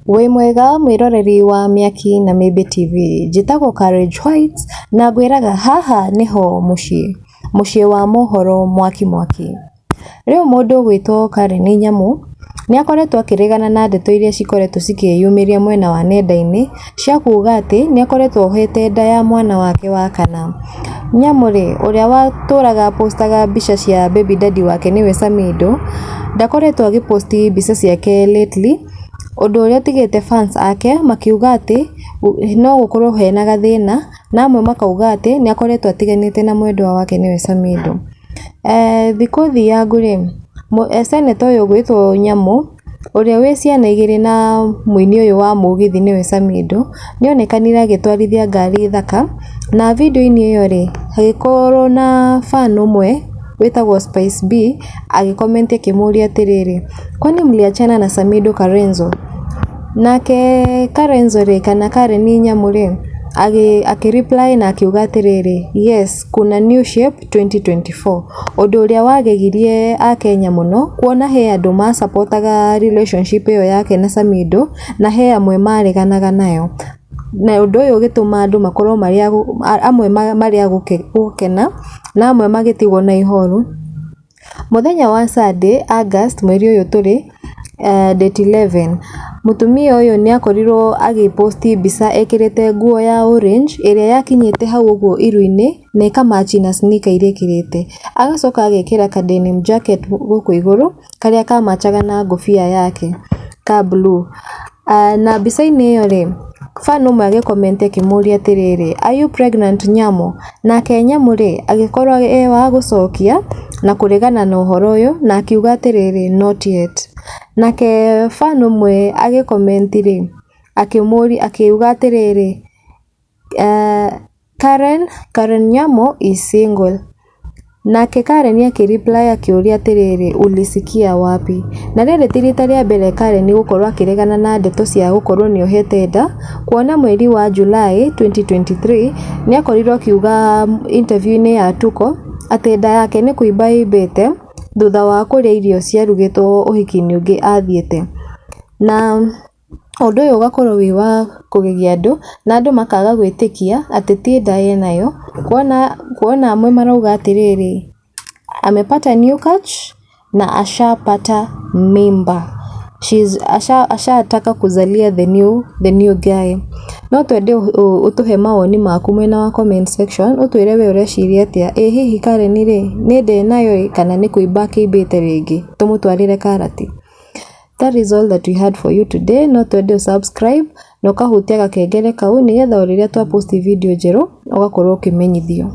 Wĩ mwega mwĩroreri wa Mĩaki na Mĩmbi TV, njĩtagwo Courage White na ngwĩraga haha nĩho mũciĩ, mũciĩ wa mohoro mwaki mwaki. Rĩu mũndũ ũgwĩtwo Karen Nyamu nĩ akoretwo akĩregana na ndeto iria cikoretwo cikĩyumĩria mwena wa nenda-inĩ cia kuga atĩ nĩ akoretwo ohete nda ya mwana wake wa kana. Nyamu rĩ, ũrĩa watũraga apostaga mbica cia baby daddy wake nĩwe Samido, ndakoretwo agĩposti mbica ciake lately, ũndũ ũrĩa ũtigĩte fans ake makiuga atĩ no gũkorwo hena gathĩna, na amwe makauga atĩ nĩ akoretwo atiganĩte na mwendwa wake nĩwe Samido. Thikũ thiangu rĩ, seneta ũyũ ũgwĩtwo Nyamu, ũrĩa wĩ ciana igĩrĩ na mũini ũyũ wa mũgithi nĩwe Samido, nĩ onekanire agĩtwarithia ngari thaka, na video-inĩ ĩyo rĩ, hagĩkorwo na fan ũmwe wĩtagwo Spice B agĩ comment akĩmũria atĩrĩrĩ, "Kwani mliachana na Samido Karenzo?" Nake Karenzo rĩ, kana Karen Nyamu rĩ, akĩ reply na akiuga atĩrĩrĩ, "Yes, kuna new shape 2024." Ũndũ ũrĩa wagegirie akenya mũno kuona he andũ masapotaga relationship ĩyo yake na Samido na he amwe mareganaga nayo. Na ũndũ ũyũ ũgĩtũma andũ makorwo marĩ amwe marĩ a gũkena na amwe magĩtigwo na ihoru. Mũthenya wa Sunday, August mweri ũyũ tũrĩ, date 11, mũtumia ũyũ nĩ akorirwo agĩposti mbica ekĩrĩte nguo ya orange ĩrĩa yakinyĩte hau ũguo iru-inĩ na ĩkamachi na sneaker iria ekĩrĩte. Agacoka agekĩra ka denim jacket gũkũ igũrũ karĩa kamachaga na ngũbia yake ka blue. Na mbica-inĩ ĩyo rĩ, fan ũmwe agĩ comment akĩmũria atĩrĩrĩ, "Are you pregnant Nyamu?" Nake Nyamu rĩ, agĩkorwo e wa gũcokia na kũregana na ũhoro ũyũ na akiuga atĩrĩrĩ, "Not yet." Nake fan ũmwe agĩ comment rĩ, akĩmũria akiuga atĩrĩrĩ, Karen Nyamu is single." Nake Karen akĩ reply akĩũria atĩrĩrĩ, "Ulisikia wapi?" Na rĩrĩ ti rita rĩa mbere Karen gũkorwo akĩregana na ndeto cia gũkorwo nĩ ohete nda, kuona mweri wa July 2023 nĩ akorirwo akiuga interview-inĩ ya Tuko atĩ nda yake nĩ kũimba ĩimbĩte thutha wa kũrĩa irio ciarugĩtwo ũhiki-inĩ ũngĩ athiĩte. Na ũndũ ũyũ ũgakorwo wĩ wa kũgegia andũ na andũ makaga gwĩtĩkia atĩ ti nda enayo, kuona amwe marauga atĩrĩrĩ, amepata new catch na ashapata mimba. She's ashataka kuzalia the new guy. No twende ũtũhe mawoni maku mwena wa comment section ũtwĩre we ũreciria atĩa, ĩ hihi Karen rĩ, nĩ nda enayo ĩ kana nĩ kũimba akĩimbĩte rĩngĩ tũmũtwarĩre karati. That is all that we had for you today. No twende subscribe na ũkahutia gakengere kau nĩgetha o rĩrĩa twa post video njerũ ũgakorwo ũkĩmenyithio.